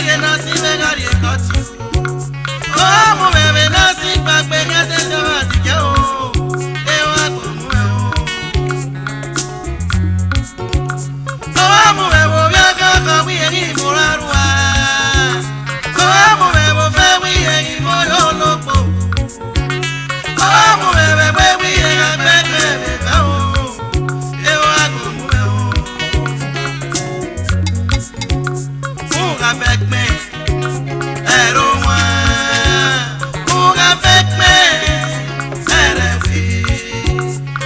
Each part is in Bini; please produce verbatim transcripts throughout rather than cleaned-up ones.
Ena si vbe gha rrie kọti. Ọ mu mwẹ vbe na si gbagbe gha te jọ vbe adijẹ o. E wa gbọmọ ẹ o. Ọ wa mu mwẹ vbe ovbi akhakha wẹ irẹn ghi mu ra rua. Ọ wa mu mwẹ vbe ofẹ wẹ irẹn ghi mu yo logbo. Ọ wa mu mwẹ vbe egbe wẹ irẹn gha gbe ẹgbẹ vbe evba o. E wa gbọmọ ẹ o. Mu gha vbe ẹkpẹn, ẹre owan. Mu gha vbe ẹkpẹn, ẹre ẹvbi.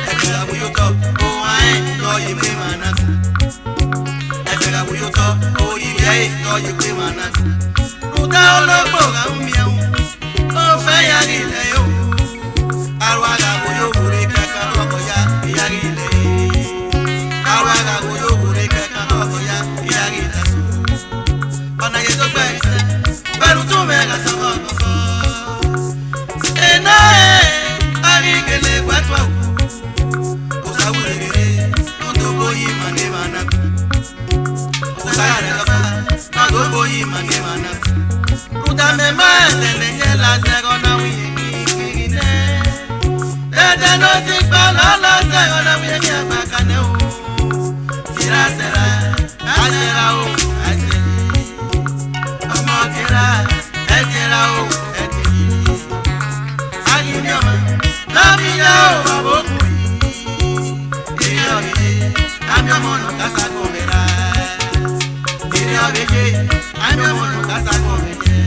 Ẹgbẹe gha wu ye otọ, ohan ẹn ne ọ ye egbe emwa na. Ẹgbẹe gha wu ye otọ, oyi ẹre ne ọ ye egbe emwa na. Rhunmwuda ologbo gha ru miẹn ru, ofẹ ya ghi lẹ yo. Arua gha wo yo vbe ore kẹkan ọkọ ya, I ya ghi lẹ. Arua gha wo yo vbe ore kẹkan ọkọ ya, I ya ghi lẹ so. Ọna ye do gbe ẹre sẹ, vbene utu mwẹ gha sẹ ọkọ ọkọ. Ena ẹre, a ghi gele wẹ tuẹ. Osa wẹ rere, ne u do gbe oyi ima ne emwa na. Osa gha rẹ lọkpa, ne u do gbe oyi ima ne emwa na. Rhunmwuda mẹ ma ẹlẹlẹ yẹn la zẹghẹ ọna wẹ irẹn ghi nẹ. Ẹdẹ ne ọ ti gba lọlọ zẹghẹ ọna wẹ irẹn ghi agba ka nẹ o. Sẹra sẹra, a sẹra o, a sẹra. Ọmọ sẹra, ẹ sẹra o, ẹ sẹra. A ghi miẹn ọmwa, ne a miẹn ya o, vbe okun yi. Erriọ vbe ye, a miẹn ọmọ ne ọ ka sa agbọn mwẹ ra. Erriọ vbe ye, a miẹn ọmọ ne ọ ka sa agbọn mwẹ ye.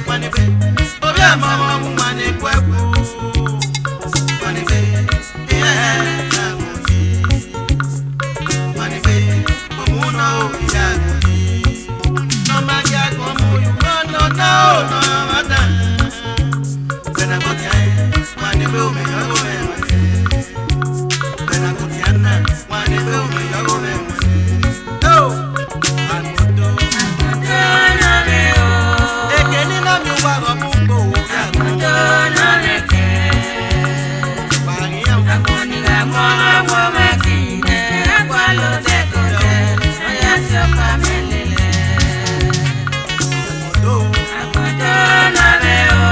Wanegbe, ovbi amọmọ mu wanegbe ẹkpo. Wanegbe, iye ẹhẹ na mu yi. Wanegbe, omu nọ o, iye agbọn yi. Ne ọ ma gie agbọn mu yu, ọ nọ na o, nọ ọmwa dan. Wẹ na gbọtian, wanegbe, omẹ yọ, omẹ wanegbe. Wẹ na gbọtian na, wanegbe, omẹ yọ, omẹ wanegbe. Oh! Agbọn do. Agbọn do na rre o. Eke ne I na miẹn uwa ghe ọ mu ugbo, agbọn do na rre kẹ. Wa ghi ya. Agbọn ni gha mu ọmwa vbe ọmwa ẹtin nẹ, a gualọ odẹ ke odẹ, ọ ya si ọkpa mwẹ lele. Agbọn do. Agbọn do na rre o.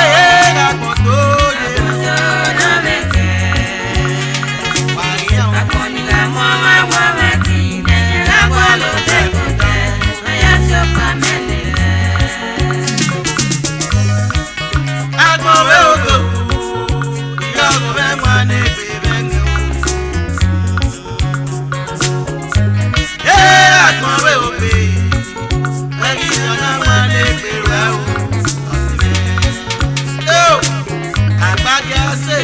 Ee, agbọn do ye. Agbọn do na rre kẹ. Wa ghi ya. Agbọn ni gha mu ọmwa vbe ọmwa ẹtin nẹ, a gualọ odẹ ke odẹ, ọ ya si ọkpa mwẹ lele. Agbọn vbe ogo, iyọghọ mwẹ wanegbe vbe ẹghẹ o. Ee, agbọn vbe obe, ẹghẹ iyọna wanegbe ruẹ o. Eo, agbagia sẹ.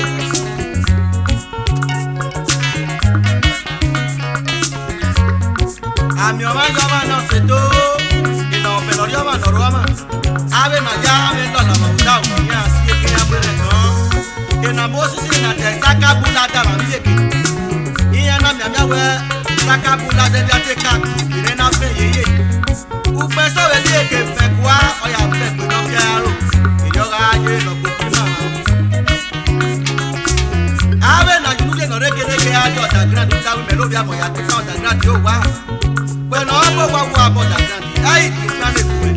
Amẹ ọmwa ya ọmwa ne ọ sẹ do, ena ọfẹ ne ọ rhie ọmwa ne ọ rre ọmwa. Avbe ne a ya avbe lọlọmọ vbe odaro, iran si eke iran gbe rẹn gan. Ena Mosis na ta ẹre takabula da emwa vbe iyeke. Iran na mianmian wẹẹ takabula zẹvbe a te ka, erha na fẹn yeye. Ukpẹ sẹ vbe iyeke fẹn kua, ọ ya fẹn gbe ne ọ fi aro. Erriọ gha ye ne ọ koko ima. Avbe ne a ye unu ye ne ọ rre ekereke a ye underground, u ta wẹẹ imẹ lovbiamọ ya kpeta underground ye owa. Wẹ ne ọ gu owa wu abọ underground, a i gie okhian ne ekhue,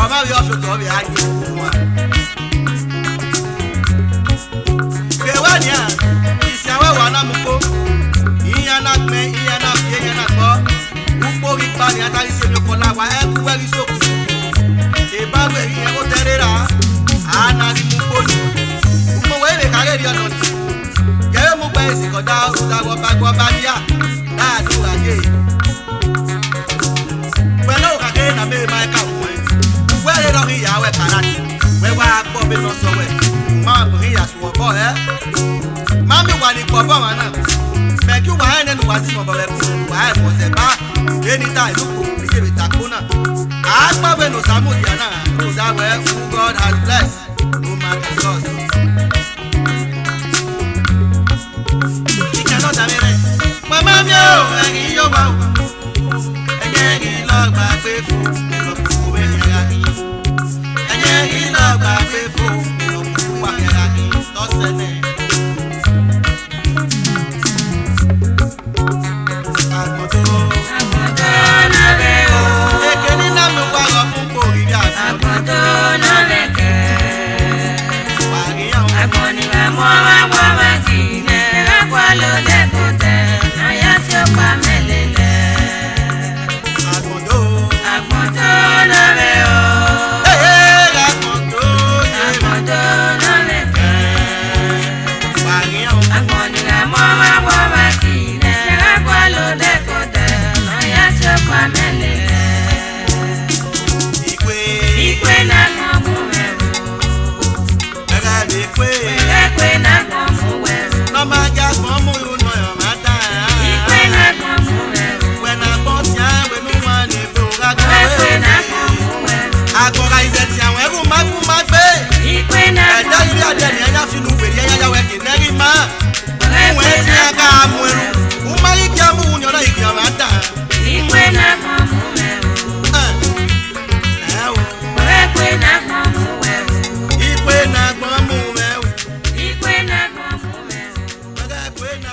ọ ma vbe ọfiotọ ọ vbe a ye owa. Kevbe nian, isian wẹ wa na mu ukpo, iran na gbẹn, iran na viẹ, iran na kpọ. Ukpo ghi kpa nian, a ta ghi si emwi okọ la wa, ẹkhu wẹ ghi so. Eba wẹ ghi rẹn otọ ẹre ra, a na ghi mu ukpo ni. Ukpo wẹ vbe kha ghe rriọ nọ ni. Yẹ vbe mu gbe ẹre sikẹ ọda, ọda vbe ọba, vbe ọba dia, na do gha ye. Wẹ ne okha kherhe ne a miẹn ma ka ruẹn. Wẹ rhe rọ ghi ya wẹ karati, wẹ wa kpọ vbene ọ sẹ wẹ. Ma ghi ya su obọ hẹ. Ma miẹn uwa ni kpọ obọ ọmwa na. Mẹ gie uwa rẹn nene uwa zẹ mobọ vbe ẹkpo ne uwa rẹn vbọ zẹ ba. Vbene I ta enu kpo, I ye vbe ta kpo na. A gba vbene Osa mudia na, rhunmwuda wẹ who God has blessed, no man can curse. Ikẹn ne ọ da mwẹ rẹn, wa ma miẹn o, ẹghi yo wa o. Ẹyẹn ghi lọ gba gbe fo, ẹrọ koko vbe ẹyẹn gha ghi. Ẹyẹn ghi lọ gba gbe fo, ẹrọ koko wa ẹyẹn gha ghi. Tọ sẹ nẹ. Agbọn do. Agbọn do na Ẹ, ẹ o. Ikue ne agbọn mu mwẹ o. Ikue ne agbọn mu mwẹ o. Ikue ne agbọn mu mwẹ o. Wẹ gha ikue ne